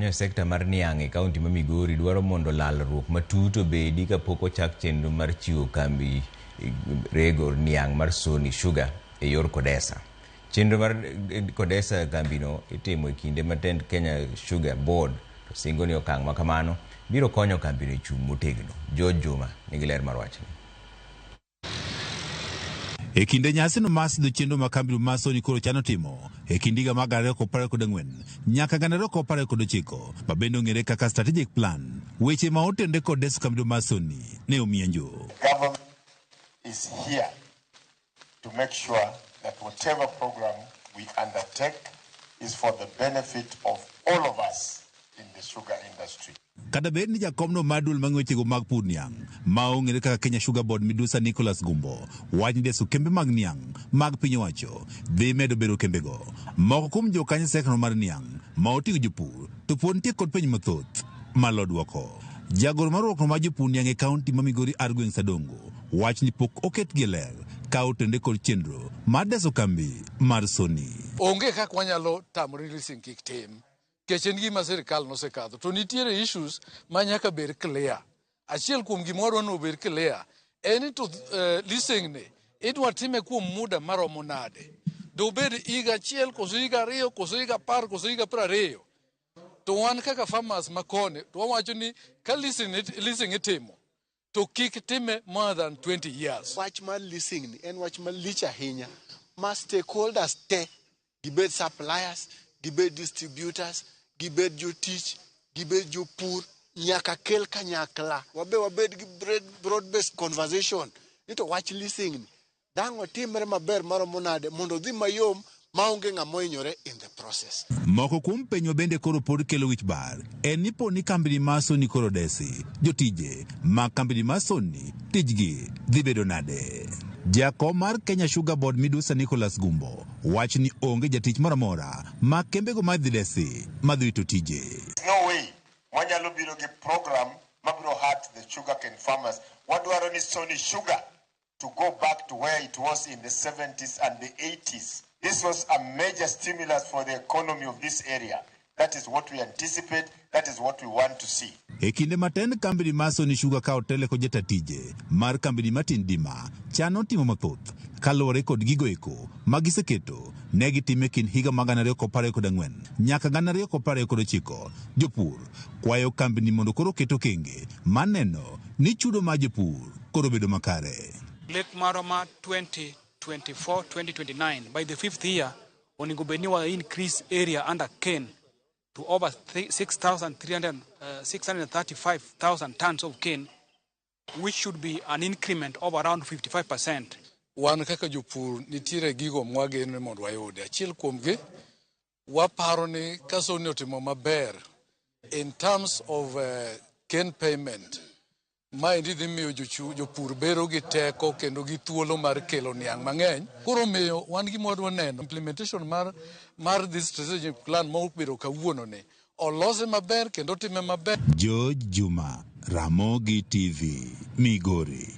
E sekta mar niang' e kaunti ma Migori dwaro mondo lalruok matut obedi kapok ochak chenro mar chiwo kambi rego niang' mar Sony Sugar e yor Kodesa. Chenro mar Kodesa kambino itimo e kinde ma tend Kenya Sugar Board to singo ni okang' ma kamano biro konyo kambino e chung' motegno. George Juma nigi ler mar wachni. E kinde nyasino mar sidho chenro ma kambino mar Sony koro chano timo e kind higa mar 2024 nyaka 2029 ma bende ong'ere kaka strategic plan, weche ma otenore kod deso kambino mar Sony ne omienjo. Government is here to make sure that whatever program we undertake is for the benefit of all of us in the sugar industry. Kata bed ni jakomno mar duol mang'iyo wechego mag pur niang' ma ong'ere kaka Kenya Sugar Board Midusa Nicholas Gumbo wach ni deso kembe mag niang' mag piny owacho dhi medo bero kembego. Moko kuom jokanyo sekno mar niang' ma oting'o jopur to pod nitie kod penjo mathoth malo dwoko. Jagoro mar riwruok mar jopur niang' e kaunti ma Migori ar gweng' Sadongo wach ni pok oketgi e ler ka otenore kod chenro mar deso kambi mar Sony. Onge kaka wanyalo tamore leasing kik tim nikech en gima sirikal nosekadho to nitiere issues ma nyaka bed clear. Achiel kuom gima wadwa ni obed clear en ni to leasing ni idwa time kuom muda maromo nade. Dobed higa achiel koso higa 2 koso higa 10 koso higa 20. To wan kaka farmers makoni to wawacho ni ka leasing itimo to kik time more than 20 years. Wach mar leasing ni en wach malich ahinya ma stakeholders te, gibed suppliers, gibed distributors, gibed jotich, gibed jopur, nyaka kel kanyakla. Wabe wabed gi broad based conversation ni to wach leasing ni dang' otimre maber maromo nade mondo odhi mayom maonge ng'ama ohinyore in the process. Moko kuom penjo bende koro pod kelo wich bar en ni po ni kambini mar Sony koro desi, jotije mag kambini mar Sony tijgi dhi bedo nade? Jakom mar Kenya Sugar Board Midusa Nicholas Gumbo wach ni onge jatich moro amora ma kembego mar dhi desi madhi wito tije. No way wanyalo biro gi program mabiro hurt the sugarcane farmers. Wadwaro ni Sony Sugar to go back to where it was in the 70s and the 80s. This was a major stimulus for the economy of this area. That is what we anticipate. That is what we want to see. E kinde matin kambini mar Sony Sugar ka otele kod jata tije mar kambini Martin Dima chano timo mathoth kaluwore kod gigo eko ma giseketo ne gitime kind higa mag 2024 nyaka 2029. Jopur kwayo kambini mondo koro oket okenge mar neno ni chudo mar jopur koro bedo makare. Lek marwa ma 2024-2029 by the fifth year onego bed ni wa increase area under cane to over 6,300, 635,000 tons of cane, which should be an increment of around 55%. Wan kaka jopur nitiere gigo mwageno ni mondo wayudi. Achiel kuomgi waparo ni ka Sony otimo maber in terms of cane payment, maendi dhi miyo jopur bedo gi teko kendo gi thuolo mar kelo niang' mang'eny. Koro miyo wan gima wadwa neno implementation mar this strategic plan ma obedo kawuono ni olose maber kendo otime maber. George Juma, Ramogi TV, Migori.